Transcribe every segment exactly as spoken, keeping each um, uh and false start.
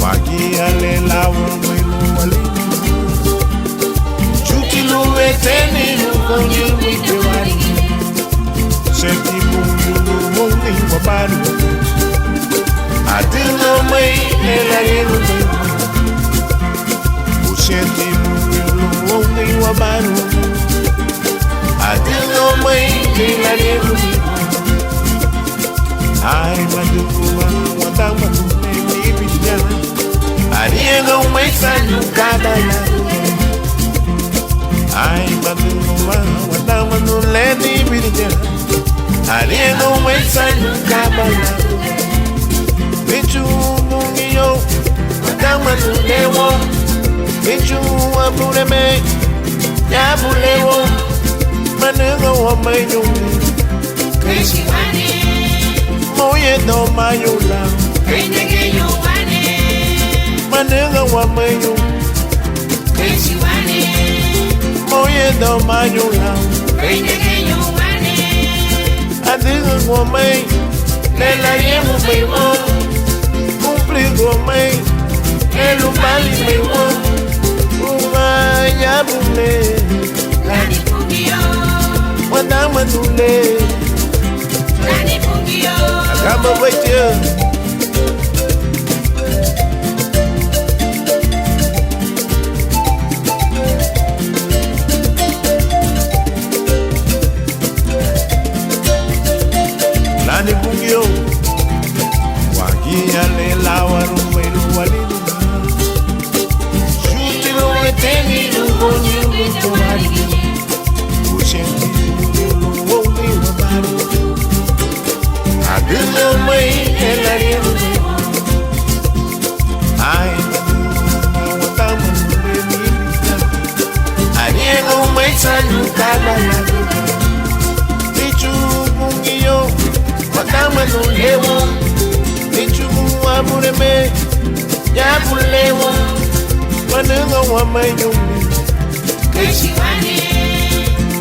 Wagía le lawa mei lun waliihani, chuti lun weteni lun gounigi te wari. Busenti Bungiu lun wouni wabarugu, adüga waméi le lariñagun mei woun. Busenti Bungiu lun wouni wabarugu, adüga waméi le lariñagun mei woun. Ai, madügün wamá wadamanu le níbiriña, ariñaga waméi sañu kada lado. Ai, madügün wamá wadamanu le níbiriña, ariñaga waméi sañu kada lado. Íchugun Bungiu wadamanu le woun, íchugun Wabureme yabu le woun, manügün waméi ñunbei, keisi wani, mouyeda waméi ñun lau, keñegeñu wani, manügün waméi ñun, keisi wani, mouyeda waméi ñun lau, keñegeñu wani, adügün waméi le lariñagun mei woun, kumpligun waméi le lumalin mei woun, uba yabu le lani Bungiu wadamanu le. Aganba bei tia. Lani Bungiu, wagía le lawa mei lun waliihani, chuti lun weteni lun gounigi te wari. Busenti Bungiu lun wouni wabarugu, adüga waméi le lariñagun mei woun. Ai, madügün wamá wadamanu le níbiriña, ariñaga waméi sañu kada lado. Íchugun Bungiu wadamanu le woun, íchugun Wabureme yabu le woun, manügün waméi ñunbei, keisi wani,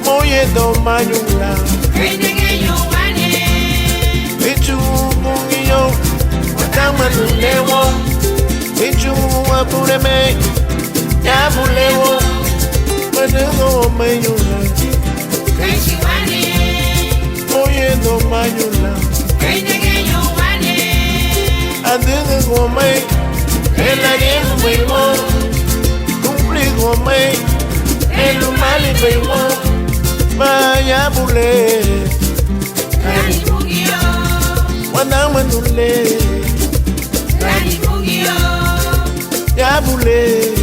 mouyeda waméi ñun lau, keñegeñu wani, íchugun Bungiu wadamanu le woun, íchugun Wabureme yabu le woun, manügün waméi ñun lau, keisi wani, mouyeda waméi ñun lau, keñegeñu wani, adügün waméi le lariñagun mei woun, kumpligun waméi le lumalin mei woun, ba yabu le lani Bungiu wadamanu le, lani Bungiu yabu le.